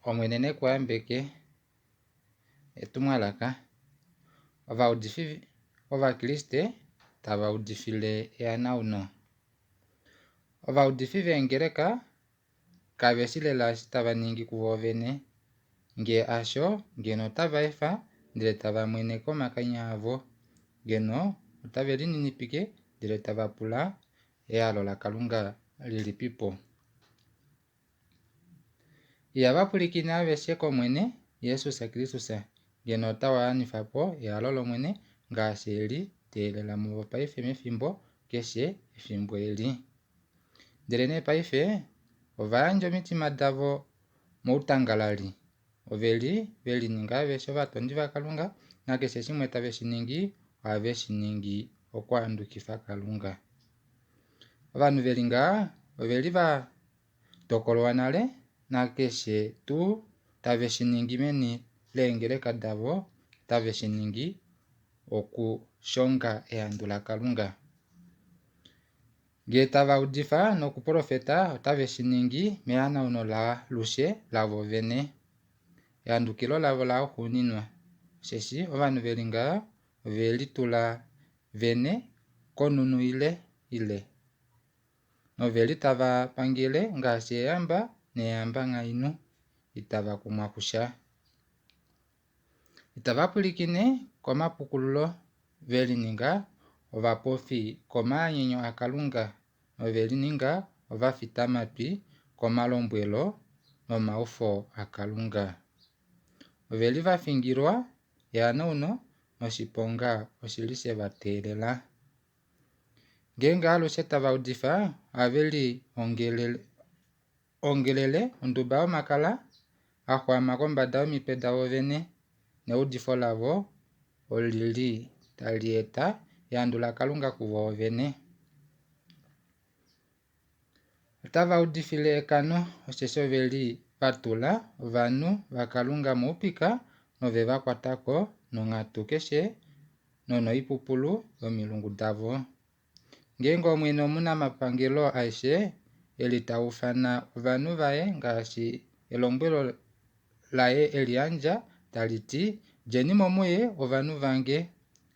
Omwene ne ku yambeke. Etumwalaka. Ovaudifi Ovakriste tava udifile ehanauno. Ovaudifi veengeleka kave shi lela eshi tava ningi kuvo vene. Ngee hasho, ngeno otava efa ndele tava mweneke omakanya avo. Ngeno otave lininipike ndele tava pula ehalo laKalunga lilipipo. Ihava pwilikine aveshe kOmwene Jesus Kristus, ngeno otava wanifa po ehalo lOmwene ngaashi e li teelela muvo paife mefimbo keshe efimbo eli. Ndelenee paife ova yandja omitima davo moutangalali. Ove li ve lininga aveshe ovatondi vaKalunga, nakeshe shimwe tave shi ningi ohave shi ningi okuhandukifa Kalunga. Ovanhu ve li ngaha ove li va tokolwa nale, nakeshe tuu tave shi ningi meni leengeleka davo otave shi ningi okushonga ehandu laKalunga. Ngee tava udifa nokuprofeta otave shi ningi mehanauno laalushe lavo vene, ehandukilo lavo laxuuninwa, osheshi ovanhu ve li ngaha ove litula vene konhunhu ile ile, nove li tava pangele ngaashi eehamba neehambanghainhu, itava kumwa kusha. Itava pwilikine komapukululo, ve lininga ovapofi komaanyenyo aKalunga nove lininga ovafitamatwi komalombwelo nomaufo aKalunga. Ove li va fingilwa ehanauno noshiponga oshi li she va teelela. Ngeenge alushe tava udifa, ohave lihongelele ongelele onduba yomakala a xwama kombada yomitwe davo vene, neudifo lavo oli li tali eta ehandu laKalunga kuvo vene. Otava udifile ekano, osheshi ove li va tula ovanhu vaKalunga moupika nove va kwata ko nonghatu keshe nonoipupulu yomilungu davo. Ngeenge Omwene Omunamapangelo aeshe e li ta ufana ovanhu vaye ngaashi elombwelo laye e li yandja tali ti, Djeni mo muye, ovanhu vange,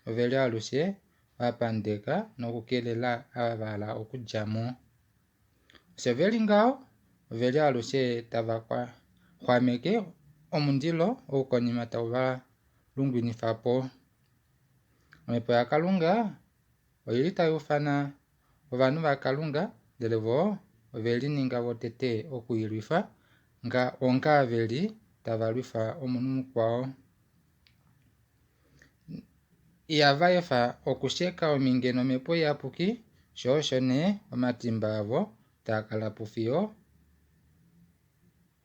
ove li alushe va pandeka nokukelela ava va hala okudja mo. Osho ve li ngaho, ove li alushe tava xwameke omundilo ou konima tau va lungwinifa po. Omhepo yaKalunga oi li tai ufana ovanhu vaKalunga, ndele vo ove lininga votete oku i lwifa onga ve li tava lwifa omunhu mukwao. Ihava efa okusheka ominge nOmhepo Iyapuki, sho osho nee omatimba avo taa kala po fiyo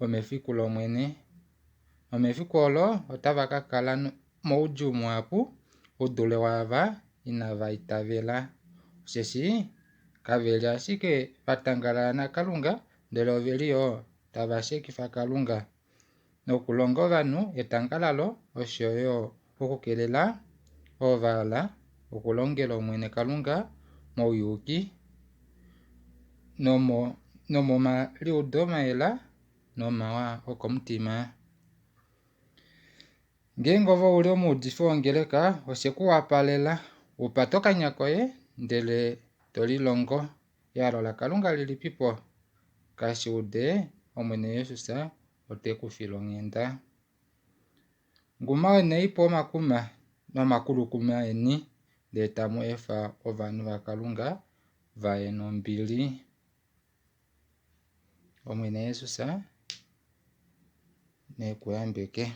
omefiku lOmwene. Nomefiku olo otava ka kala moudjuu muhapu u dule waava inava itavela. Osheshi kave li ashike va tangalala naKalunga, ndele ove li yo tava shekifa Kalunga nokulonga ovanhu etangalalo osho yo okukelela ovo va hala okulongela Omwene Kalunga mouyuki nomomaliudo mayela nomawa okomutima. Ngeenge ove ou li omuudifi wongeleka, oshe ku wapalela u pate okanya koye ndele to lilongo ehalo laKalunga lilipi po. Kashi ude, Omwene Jesus ote ku file onghenda. Ngumaunei po omakuma nomakulukuma eni, ndele tamu efa ovanhu vaKalunga va ye nombili. Omwene Jesus ne ku yambeke.